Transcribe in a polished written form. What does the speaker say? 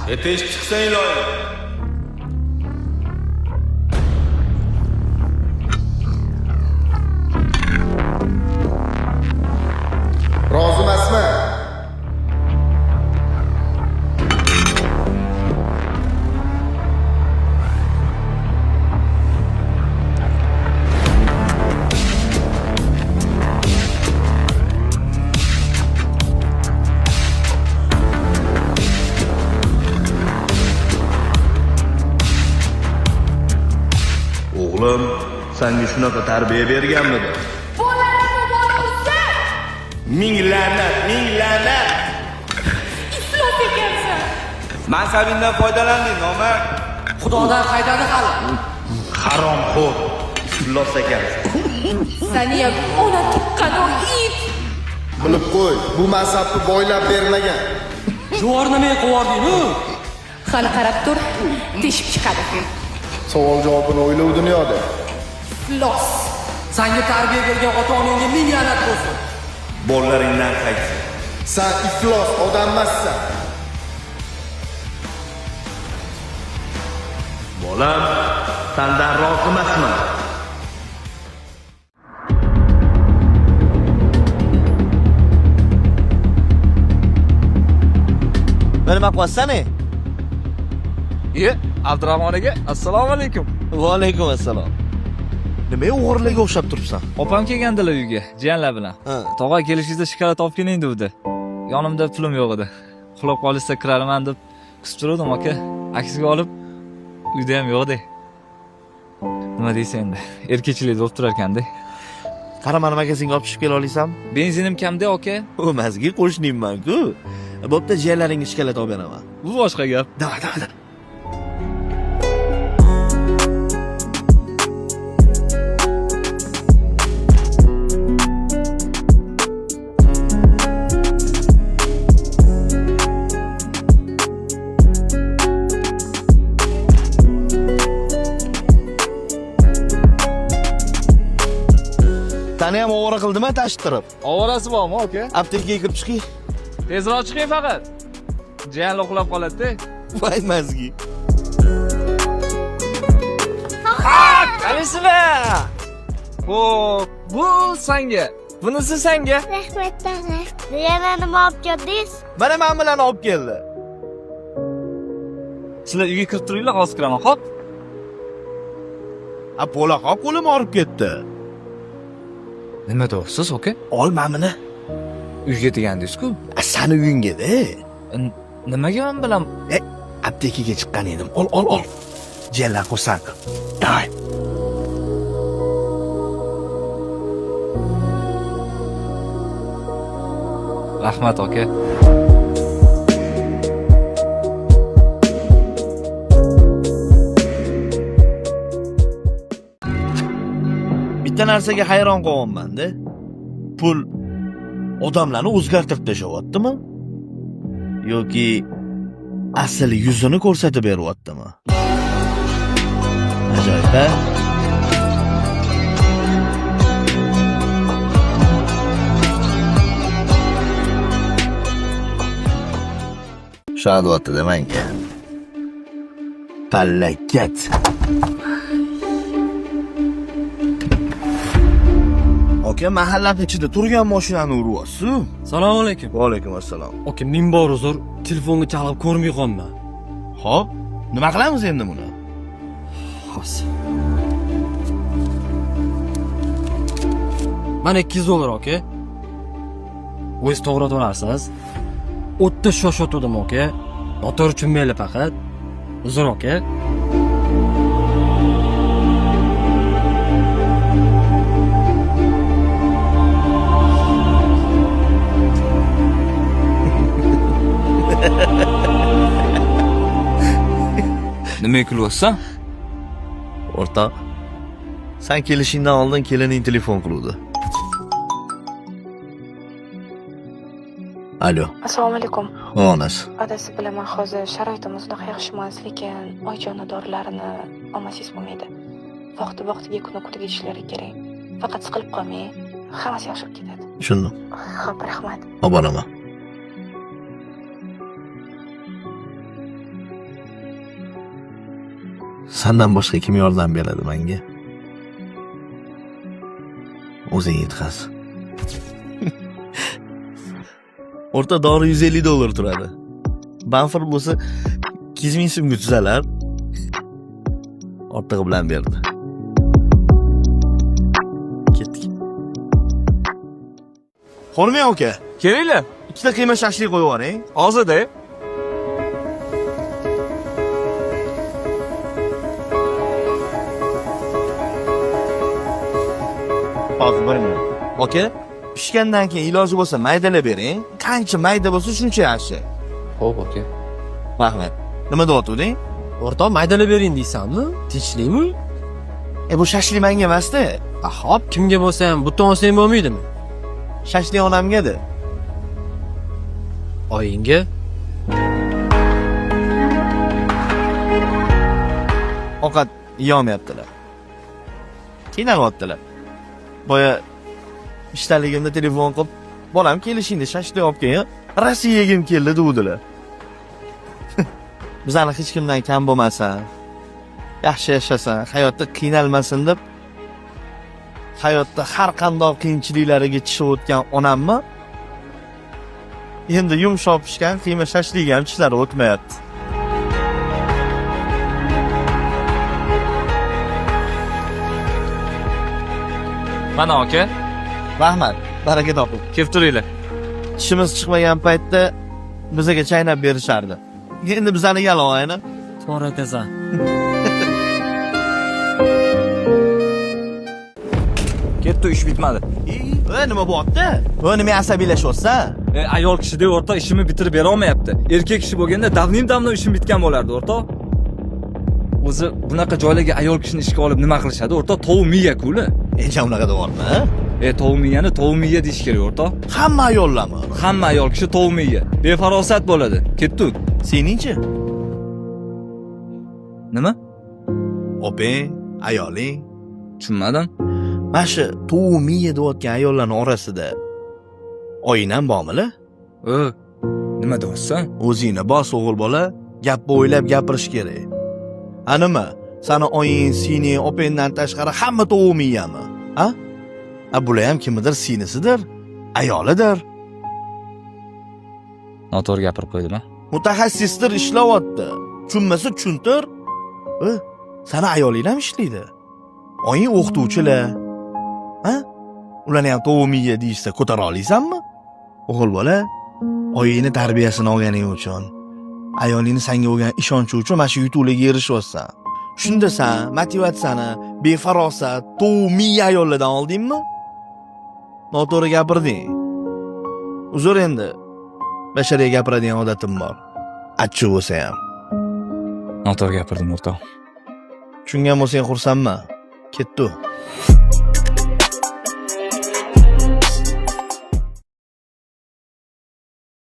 Teshib chiqsang iloyim. Rozi emasman. O'g'lim, sanga shunaqa tarbiya berganmidi? Bolalarni bola ursin! Ming la'nat, ming la'nat. Iflos ekansan. Mansabingdan foydalanding, nomard. Xudodan qaytadi hali. Haromxo'r, iflos ekansan. Saniyam ona tuqqan o it. Bilib qo'y, bu mansabni boylab bermagan. Juvor nima qilvording-u? Hali qarab tur, teshib chiqadi. Savol javobini o'yla u dunyoda. Iflos. Sanga tarbiya bergan ota-onangga ming la'nat bo'lsin. Bolalaringdan qaytsin. San iflos odammassan. Bolam, sandan rozi emasman. Nima qilyapsan ey? Iye, Abdurahmon aka, assalomu alaykum. Va alaykum assalom. Nima o'g'irlarga o'xshab turibsan? Opam kelgandilar uyga, jiyanlar bilan. Ha. Tog'a kelishingizda shokolad olib keling degdi. Yonimda pulim yo'q edi. Uxlab qolishsa kirarman deb kutib turdim aka. Aksiga olib uyda ham yo'q-da. Nima deysan endi? Erkakchilik bo'lib turar ekanda. Qara mani magazinga olib tushib kela olasanmi? Benzinim kamda aka. O'mazga qo'shningman-ku. Bo'pti, jiyanlaringga shokolad olib beraman. Bu boshqa gap. Davay, davay, davay. Tani ham ovora qildimi tashtirib? Ovorasi bormi aka? Aptekaga kirib chiqing. Tezroq chiqing faqat. Jiyanlar uxlab qoladi-da. Voy mazgi. Qalisizlar? Xo'p, bu sanga. Bunisi sanga. Rahmat tog'a. Yana nima olib keldingiz? Mana men bilan olib keldi. Sizlar uyga kirib turinglar, hozir kiraman, xo'p? A bo'la qol qo'lim og'rib ketdi. Nima deyapsiz, aka? Ol mana buni. Uyga degandingiz-ku. A, sani uyingga-da. Nimaga men bilan Aptekaga chiqqan edim. Ol, ol, ol. Jiyanlar xursand. Davay. Rahmat, aka. Bitta narsaga hayron qolyapman-da. Pul odamlarni o'zgartirib tashlayaptimi? Yoki asl yuzini ko'rsatib beryaptimi? Ajoyib, a? Shadvotti manga. Palakat. Aka, mahallani ichida turgan mashinani uryapsiz. Assalomu alaykum. Va alaykum assalom. Aka, ming bor uzr, telefonga chalib ko'rmay qolman. Xo'p, nima qilamiz endi buni? Hozir. Mana 200 dollar aka. O'zingiz to'g'ri to'larsiz. O'tda shoshotgandim aka. Noto'g'ri tushunmanglar faqat. Uzr aka. Nimaga kulyapsan? O'rtoq, san kelishingdan oldin kelining telefon qiluvdi. Alo, Assalomu alaykum. onasi. Adasi bilaman hozir sharoitimiz unaqa yaxshi emas, lekin oyjoni dorilarini olmasangiz bo'lmaydi. Vaqti vaqtiga kuni kuniga ichishlari kerak. Faqat siqilib qolmang, hammasi yaxshi bo'lib ketadi. Tushundim. Xo'p, rahmat. Olib boraman. Sandan boshqa kim yordam beradi menga? O'zing yetqaz. O'rta dori $150 turadi. Banfir bo'lsa 200 ming so'mga tuzalar. Ortig'i bilan berdi. Ketdik. Hormang aka. Kelinglar. Ikkita qiyma shashlik qo'yib yuboring. Hozir-da. Hozir bir minut. Aka, pishgandan keyin iloji bo'lsa maydalab bering. Qancha mayda bo'lsa shuncha yaxshi. Xo'p, aka. Rahmat. Nima deyotganding? O'rtoq, maydalab bering deysanmi? Tinchlikmi? E bu shashlik menga emas-da. A, hop, kimga bo'lsa ham butun olsang bo'lmaydimi? Shashlik onamga-da. Oyingga? Ovqat yeyolmayaptilar. Qiynalyaptilar. Boya ishdaligimda telefon qilib, bolam kelishingda shashlik olib kel, rosa yegim keldi degdilar. Bizani hech kimdan kam bo'lmasin, yaxshi yashasin, hayotda qiynalmasin deb hayotda har qanday qiyinchiliklariga tishib o'tgan onamni endi yumshoq pishgan qiyma shashligiga ham tishlari o'tmayapti. Mana aka, Rahmat, baraka toping. Kelib turinglar. Tishimiz chiqmagan paytda bizaga chaynab berishardi. Endi bizani yalon ayni. To'g'ri aytasan. Ketdi, ish bitmadi. E, nima bo'lyapti? E, nima asabiylashyapsan? E, ayol kishida o'rtoq ishimni bitirib bera olmayapti. Erkak kishi bo'lganda давным-давно ishim bitgan bo'lardi, o'rtoq. O'zi bunaqa joylarga ayol kishini ishga olib nima qilishadi? O'rtoq, tovuq miya-ku ular. E, unaqa deyapma. E, tovuq miyani tovuq miya deyish kerak, o'rtoq. Hamma ayollarmi? Hamma ayol kishi tovuq miya. Befarosat bo'ladi. Ketdi. Seningchi? Nima? Opang, ayoling. Tushunmadim. Mana shu tovuq miya deyotgan ayollarning orasida oying ham bormi? O, nima deyapsan? O'zingni bos, o'g'il bola, gapni o'ylab gapirish kerak. A nima? Sani oying, singling, opangdan tashqari hamma tovuq miyami? A? A bular ham kimnidir singlisidir, ayolidir. Noto'g'ri gapirib qo'ydim, a? Mutaxassisdir ishlayapti. Tushunmasa tushuntir. E, sani ayoling ham ishlaydi. Oying o'qituvchilar. Ha? Ularni ham tovuq miya deyishsa ko'tara olasanmi? O'g'il bola, oyingni tarbiyasini olganing uchun, ayolingni senga bo'lgan ishonchi uchun mana shu yutuqlarga erishyapsan. Shunda san motivatsiyani befarosat, tovuq miya ayollardan oldingmi? Noto'g'ri gapirding. Uzr endi. Bashariga gapiradigan odatim bor. Achchiq bo'lsa ham. Noto'g'ri gapirdim, o'rtoq. Tushungan bo'lsang xursandman. Ketdi.